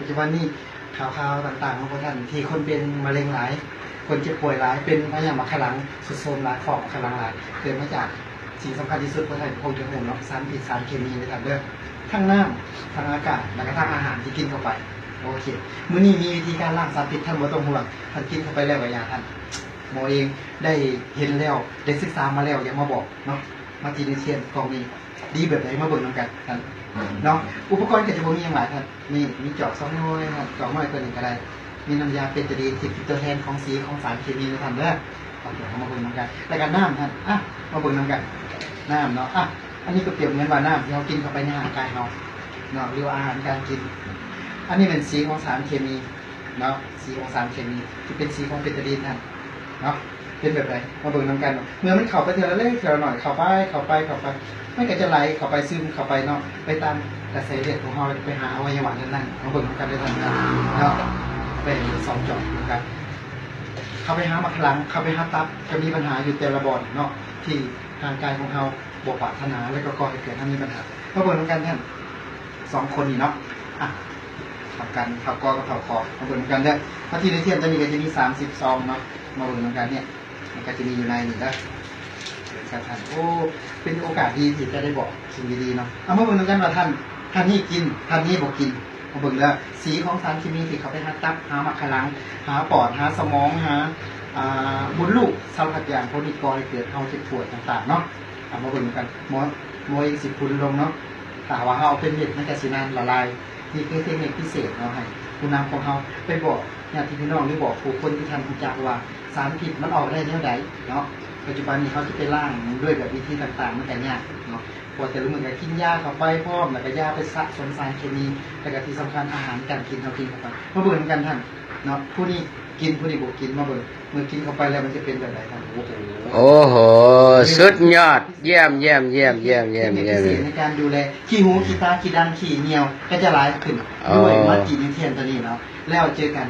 ປັດຈຸບັນນີ້ຂ່າວໆຕ່າງໆຂອງພວກທ່ານ ທີ່ຄົນເປັນມະເຮັງຫຼາຍ, ຄົນເຈັບປ່ວຍຫຼາຍ, ເປັນພະຍາດໝາກຂະຫຼັງ, ຊຸດໂຊມຫຼາຍ, ຟອກໝາກຂະຫຼັງຫຼາຍ, ເກີດມາຈາກສິ່ງສຳຄັນທີ່ສຸດ ພວກທ່ານຄົງຈະຮູ້ເນາະ, ສານພິດສານເຄມີເດີທ່ານເດີ, ທັງນ້ຳ, ທັງອາກາດ ແລະກະທັງອາຫານທີ່ກິນເຂົ້າໄປ. ໂອເຄ, ມື້ນີ້ມີວິທີການລ້າງສານພິດ, ທ່ານບໍ່ຕ້ອງຫ່ວງ, ທ່ານກິນເຂົ້າໄປແລ້ວກະຢ່າ, ທ່ານໝໍເອງໄດ້ເຫັນແລ້ວ, ໄດ້ສຶກສາມາແລ້ວ, ຢາກມາບອກເນາະ. ມາຈີນເທນກ່ອງນີ້ດີແບບໃດ ມາເບິ່ງນຳກັນເນາະ. ອຸປະກອນກໍຈະບໍ່ມີຫຍັງຫຼາຍ, ມີ ມີຈອກສອງໜ່ວຍ, ຈອກໜ້ອຍກວ່ານີ້ກໍໄດ້, ມີນ້ຳຢາເບຕາດີນທີ່ເປັນຕົວແທນຂອງສີຂອງສານເຄມີນະທ່ານເດີ. ໂອເຄ, ເຮົາມາເບິ່ງນຳກັນ. ແລ້ວກໍນ້ຳ, ອ່ະ ມາເບິ່ງນຳກັນ, ນ້ຳເນາະ. ອ່ະ ອັນນີ້ກໍປຽບເໝືອນວ່ານ້ຳທີ່ເຮົາກິນເຂົ້າໄປໃນຮ່າງກາຍເຮົາເນາະ, ຫຼືວ່າອາຫານການກິນ. ອັນນີ້ແມ່ນສີຂອງສານເຄມີ ເນາະ, ສີຂອງສານເຄມີທີ່ເປັນສີຂອງເບຕາດີນຫັ້ນເນາະ, ເປັນແບບໃດ ມາເບິ່ງນຳກັນເນາະ. ເມື່ອມັນເຂົ້າໄປເທື່ອລະເລັກເທື່ອລະໜ້ອຍ, ເຂົ້າໄປ ເຂົ້າໄປ ເຂົ້າໄປ, ມັນກໍຈະໄຫຼເຂົ້າໄປ ຊຶມເຂົ້າໄປເນາະ, ໄປຕາມກະແສເລືອດຂອງເຮົາ ແລ້ວກໍໄປຫາອະໄວຍະວະນັ້ນໆ. ມາເບິ່ງນຳກັນເດີທ່ານເນາະ, ເປັນສອງຈອກນຳກັນ. ເຂົ້າໄປຫາໝາກຂະຫຼັງ, ເຂົ້າໄປຫາຕັບ, ກໍມີບັນຫາຢູ່ແຕ່ລະບ່ອນເນາະ ທີ່ຮ່າງກາຍຂອງເຮົາບໍ່ປາດຖະໜາ ແລ້ວກໍກໍ່ໃຫ້ເກີດ ເຮົາມີບັນຫາ. ມາເບິ່ງນຳກັນທ່ານ ສອງຄົນນີ້ເນາະ. ອ່ະ ເທົ່າກັນ ເທົ່າກໍກັບເທົ່າຂໍ ມາເບິ່ງນຳກັນເດີ. ມາທີ່ໃນທຽນຕົວນີ້ກໍຈະມີສາມສິບຊອງເນາະ, ມາເບິ່ງນຳກັນເນາະ, ມັນກໍຈະມີຢູ່ໃນນີ້ເດີ. ເຊີນກັບທ່ານ. ໂອ້ ເປັນໂອກາດດີທີ່ຈະໄດ້ບອກສິ່ງດີໆເນາະ. ເອົາມາເບິ່ງນຳກັນວ່າທ່ານ ທ່ານນີ້ກິນ ທ່ານນີ້ບໍ່ກິນ. ມາເບິ່ງເດີ ສີຂອງສານເຄມີທີ່ເຂົ້າໄປຫາຕັບ ຫາໝາກຂະຫຼັງ ຫາປອດ ຫາສະໝອງ ຫາ ອ່າ ມົດລູກ ສາລະພັດຢ່າງ ພວກນີ້ກໍ່ໃຫ້ເກີດເຮົາເຈັບປວດຕ່າງໆເນາະ. ເອົາມາເບິ່ງນຳກັນ. ໝໍ ໝໍເອງຊິຂຸ້ນລົງເນາະ, ຖ້າວ່າເຮົາເອົາເປັນເມັດ ມັນກະຊິນານລະລາຍ. ນີ້ຄືເຕັກນິກພິເສດເນາະ ໃຫ້ຜູ້ນຳຂອງເຮົາໄປບອກຍາດຕິພີ່ນ້ອງ ຫຼືບອກຜູ້ຄົນທີ່ທ່ານຮູ້ຈັກວ່າ ສານພິດມັນອອກໄດ້ແນວໃດເນາະ. ປັດຈຸບັນນີ້ເຮົາຈະໄປລ້າງດ້ວຍແບບວິທີຕ່າງໆ ມັນກະຍາກເນາະ, ເພາະວ່າແຕ່ລະມື້ກະກິນຢາເຂົ້າໄປພ້ອມ ແລ້ວກະຢາໄປສະສົມສານເຄມີ ແລ້ວກະທີ່ສຳຄັນອາຫານການກິນເຮົາກິນເຂົ້າໄປ. ມາເບິ່ງນຳກັນທ່ານເນາະ, ຜູ້ນີ້ກິນ ຜູ້ນີ້ບໍ່ກິນ. ມາເບິ່ງ ເມື່ອກິນເຂົ້າໄປແລ້ວມັນຈະເປັນແບບໃດທ່ານ. ໂອ້ໂຫ ໂອ້ໂຫ ສຸດຍອດ, ຢ້ຽມໆໆໆໆໆໆ. ເຕັກນິກພິເສດໃນການດູແລ ຂີ້ຫູ ຂີ້ຕາ ຂີ້ດັງ ຂີ້ຍ່ຽວ ກໍຈະຫຼາຍຂຶ້ນ ໂອ້ ດ້ວຍມາຈີນເທນຕົວນີ້ເນາະ. ແລ້ວເຈີກັນ.